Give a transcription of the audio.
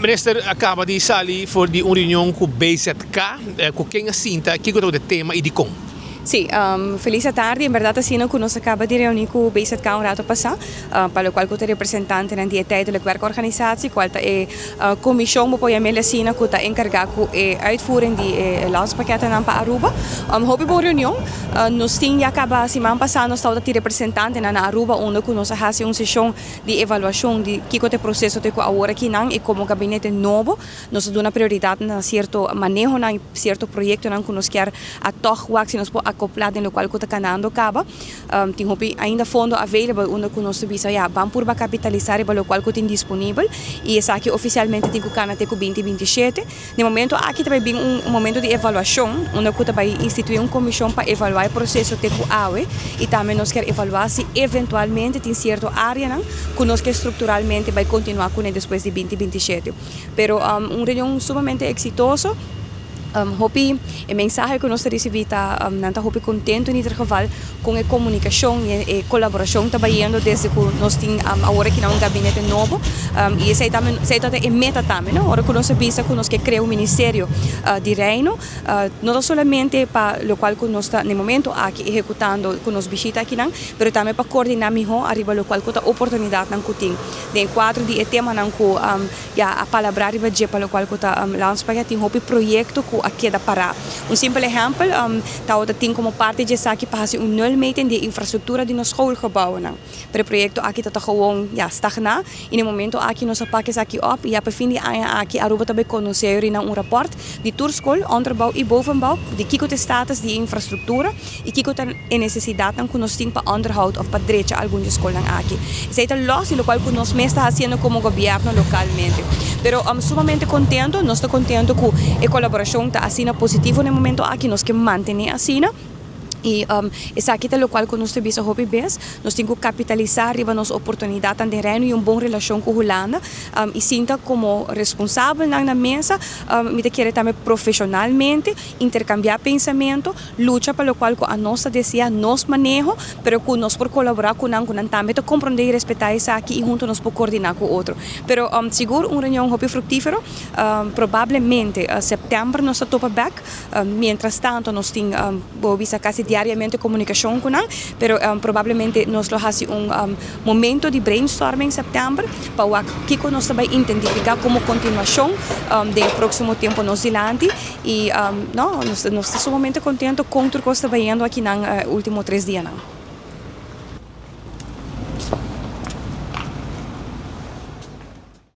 Minister a caba di sali for di un reunion cu BZK, cu ken a sinta, kico tabata e tema y dicon? Sí, feliz atardi. En berdad asina cu nos a caba di reuni cu BZK un rato pasa, pa locual cu ta representantenan di e Tijdelijk Werkorganisatie, cual ta e comision, bo por yam'el asina, cu ta encarga cu e uitvoering di e landspakkettennan pa Aruba. Hopi bon reunion. Nos tin ya caba siman pasa nos tabata tin representantenan na Aruba unda cu nos a haci un sesion di evaluacion di kico ta e proceso te cu awor akinan y como gabinete nobo nos ta duna prioridad na cierto manehonan y cierto proyectonan cu nos kier a tog wak si nos por acopla den locual cu ta canando caba. Tin hopi ainda fondo available unda cu nos ta bisa ya ban purba capitalisa riba locual cu tin disponibel y esaki oficialmente tin cu cana te cu 2027. Den momento aki ta bai bin un momento di evaluacion unda cu ta bai institui un comision pa evalua e proceso te cu awe y tambe nos kier evalua si eventualmente tin cierto areanan cu nos kier structuralmente bai continua cune despues di 2027. Pero un reunion sumamente exitoso. Hopi e mensahe cu nos ta ricibi ta nan ta hopi contento in ieder geval con e comunicacion y e colaboracion ta bayendo desde cu nos tin awor aki na un gabinete nobo y esey tambe esey ta e meta tambe no ora cu nos a bisa cu nos ke crea un ministerio di Reino no ta solamente pa locual cu nos ta na e momento aki ehecutando cu nos bishita akinan pero tambe pa coordina miho ariba locual cu ta oportunidadnan cu tin den e cuadro di e temanan cu Ya a palabrá riba dje pa lokual ku ta Landspark tin hopi proyekto ku a keda pará. Un simpel ehèmpel tabata tin komo parti dje esaki pa hasi un nulmeting di e infrastruktura di nos schoolgebouwennan. Pero e proyekto aki ta ta gewoon ya stagná i na e momento aki nos a pak esaki òp i ya pa fin di aña aki Aruba ta bai konosé riba un rapòrt di tur skol, onderbouw i bovenbouw, di kiko ta e status di e infrastruktura i kiko ta e nesesidatnan ku nos tin pa onderhoud òf pa drecha algun di e skolnan aki. Esei ta lòs di lokual ku nos mes ta hasiendo komo gobièrnu lokalmente. Pero sumamente kontento, nos ta kontento ku e kolaborashon ta asina positivo na e momento aki, nos ke mantené asina i esaki ta lokual ku nos ta bisa hopi bes, nos tin ku kapitalisá riba nos oportunidatnan den Reino i un bon relashon ku Hulanda i sinta komo responsabelnan na mesa, mi ta kere tambe profeshonalmente interkambiá pensamentu. Lucha pa locual cu anos ta desea nos maneho, pero cu nos por colabora cu nan, cu nan tambe ta comprende y respeta esaki y hunto nos por coordina cu otro. Pero sigur un reunion hopi fructifero, probablemente september nos ta topa bek, mientras tanto nos tin bo bisa casi diariamente comunicacion cu nan, pero probablemente nos lo haci un momento di brainstorming september pa wak kico nos ta bay identifica como continuacion den e proximo tempo nos dilanti. Y no, nos ta sumamente contento con tur cos ta bayendo akinan e ultimo 3 dianan.